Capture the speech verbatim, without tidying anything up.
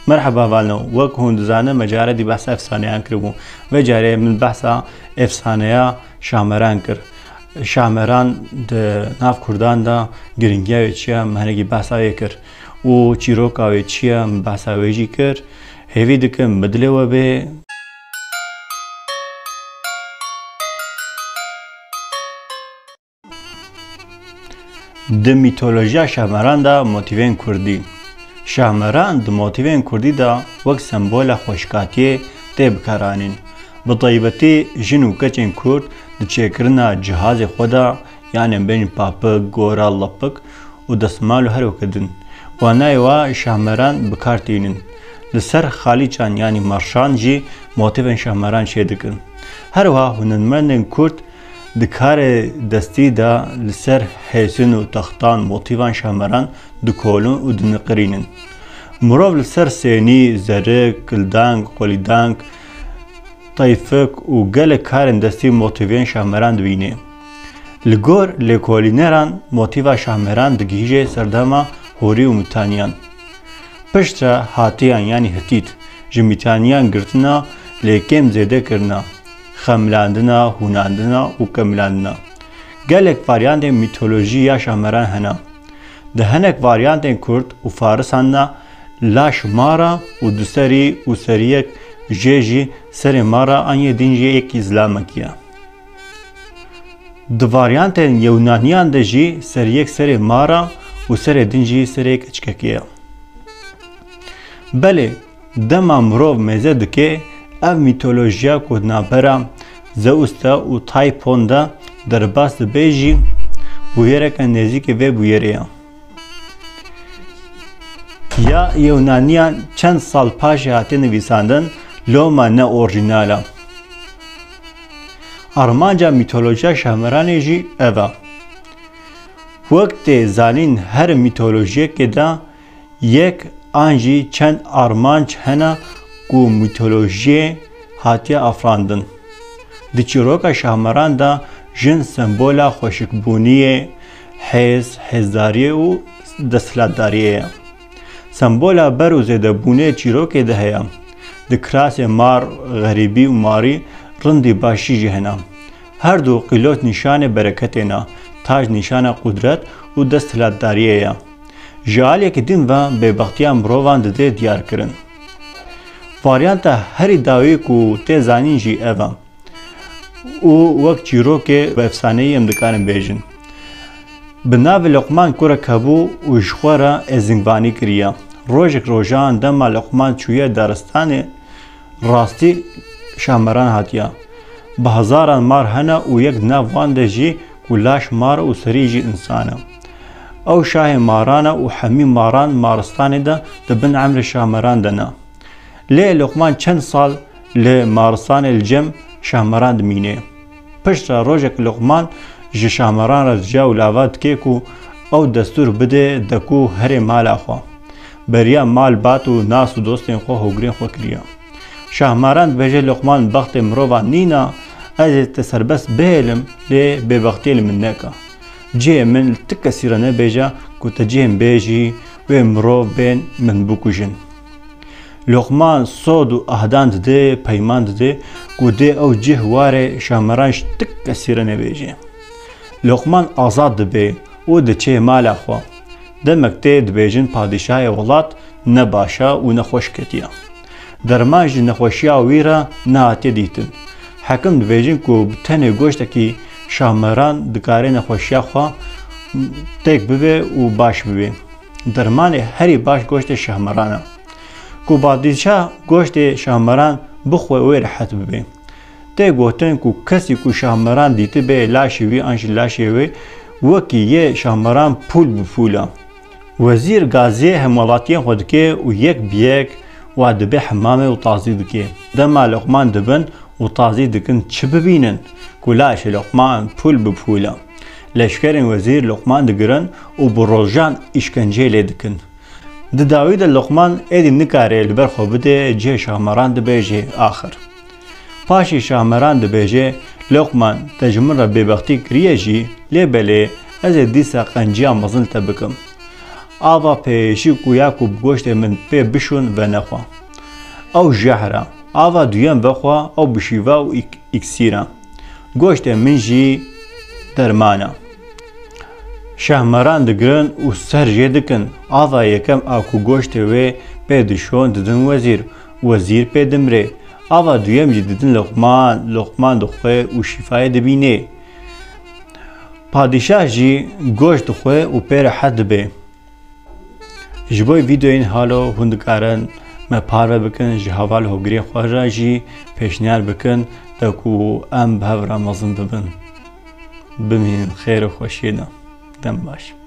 Merheba valno, wek hûn dizane me caredî behsa efsaneyan kiribû. Vê carê min behsa efsaneya Şahmeran kir. Şahmeran di nav Kurdan de giringiya wê çi ye, me hinekî behsa wê kir. Û çîroka wê çi ye, me behsa wê jî kir. Hêvî dikim bi dilê we bê. Di mîtolojiya Şahmeran de motîfên kurdî. Şahmeran di motîfên kurdî de wek sembola xweşikatiyê tê bikaranîn. Bi taybetî jin û keçên kurd di çêkirina cihazê xwe de, yanê bên papik, gora, lipik û destmal û her weke din. Wanayê wa Şahmeran bi kar tînin. Li ser xalîçan yanî merşan jî motîfên Şahmeran çê dikin. Her wiha hunermendên kurd di karê destî de li ser hêsin û textan motîfan Şahmeran dikolin û diniqirînin. Mirov li ser sênî, zerik, kildang, qolîdang, teyfik û gelek karên destî motîfên Şahmeran dibîne. Li gor lêkolîneran motîfa Şahmeran digihîje serdema Horî û Mîtaniyan. Piştre Hatiyan yanî Hitît ji Mîtaniyan girtina lê kêm zêde kirina, xemilandina, hûnandina û kemilandina. Gelek varyantên mîtolojî ya Şahmeran hene. Di hinek varyantên kurd û farisan de laş mara û duserî û seriyek jê jî serê mara an yê din jî yekî zilamekî ye. Di varyantên Yewnaniyan de jî seriyek serê mara û serê din jî serê keçikekê ye. Belê, dema mirov mêze dike, ev mîtolojiya ku di navbera Zeus de û Typhon de derbas dibe jî, bûyereke nêzîkê vê bûyerê ye. Ya Yewnaniyan çend sal paşê hatiye nivîsandin, loma ne orjînal e. Armanca mîtolojiya Şahmeranê jî ev e. Wek tê zanîn, her mîtolojiyekê de yek an jî çend armanc hene ku mîtolojiyê hatiye afirandin. Di çîroka Şahmeran de jin sembola xweşikbûniyê, hêz, hêzdariyê û desthilatdariyê ye. Sembola ber û zêdebûnê çîrokê de heye. Di kirasê mar, xerîbî û marî rindî başî jî hene. Her du qîloç nîşanê bereketê ne, tac nîşana qudret û desthilatdariyê ye. Ji aliyekî din ve bêbextiya mirovan didê diyarkirin. Varyanta herî dawî ku tê zanîn jî ev e. Û wek çîrokê bi efsaneyî em dikarin bêjin. Bi navê Loqman kurek hebû û ji xwe re êzingvanî kiriye. Rojek rojan dema Loqman çûye daristanê, rastî Şahmeran hatiye. Bi hezaran mar hene û yek di nav wan de jî ku laş mar û serî jî însan e. Ew şahê maran e û hemî maran maristanê de di bin emrê Şahmeran de ne. Lê Loqman çend sal li maristanê li cem Şahmeran dimîne. Piştre rojek Loqman ji Şahmeran re rica û lava dike ku ew destûr bide de ku herê mala xwe. Beriya mal bat û nas û dostên xwe hogirên xwe kiriye. Şahmeran dibêje, Loqman, bextê mirovan nîna, ez ê te serbest bihêlim, lê bêbextiyê li min neke. Cihê min li ti kesî re nebêje ku te cihê min bêjî, wê mirov bên min bikujin. Loqman sod û ahdan dide, peyman dide ku dê ew cih warê Şahmeran ji ti kesî re nebêje. Loqman azad dibe û diçe mala xwe. Demek tê dibêjin padîşahê welat ne baş e û nexweş ketiye. Derman ji nexweşiya wî re nehatiye dîtin. Hekim dibêjin ku bi tenê goştekî Şahmeran dikare nexweşiya xwe têk bibe û baş bibe. Dermanê herî baş goştê Şahmeran e. Ku padîşah goştê Şahmeran bixwe wê rehet bibe. Tê gotin ku kesî ku Şahmeran dîtibe laşê wî an jî laşê wê wekî yê Şahmeran pûl bi pûl e. Wezîr gaziyê hemwelatiyên xwe dike û yek bi yek wa dibe hemamê û tazî dike. Dema Loqman dibin û tazî dikin çi bibînin ku laşê Loqman pûl bi pûl e. Leşkerên wezîr Loqman digirin û bi rojan îşkenceyê lê dikin. Di dawî de Loqman êdî nikare li ber xwe bide cihê Şahmeran dibêje axir. Paşê Şahmeran dibêje, Loqman, te ji min re bêbextî kiriye jî, lê belê ez ê dîsa qenciya mezin li te bikim. Ava pêşî ku ya ku bi goştê min pê bişon venexwe. Ew jehr e. Ava duyem vexwe, ew bi şîva û îk-, îksîr e. Goştê min jî derman e. Şehmeran digirin û ser jê dikin. Ava yekem a ku goştê wê pê dişon didin wezîr. Wezîr pê dimrê. Ava duyem jî didin Luqman. Luqman dixwe û şîfayê dibînê. Padîşah jî goşt dixwe û pê rehet dibe. Ji bo vîdeoyên halo hûn dikarin me parve bikin, ji heval hogirên xwe re jî pêşniyar bikin, de ku em bi hev re mezin bibin. Bimînin xêr û xweşiyê de. Dem baş.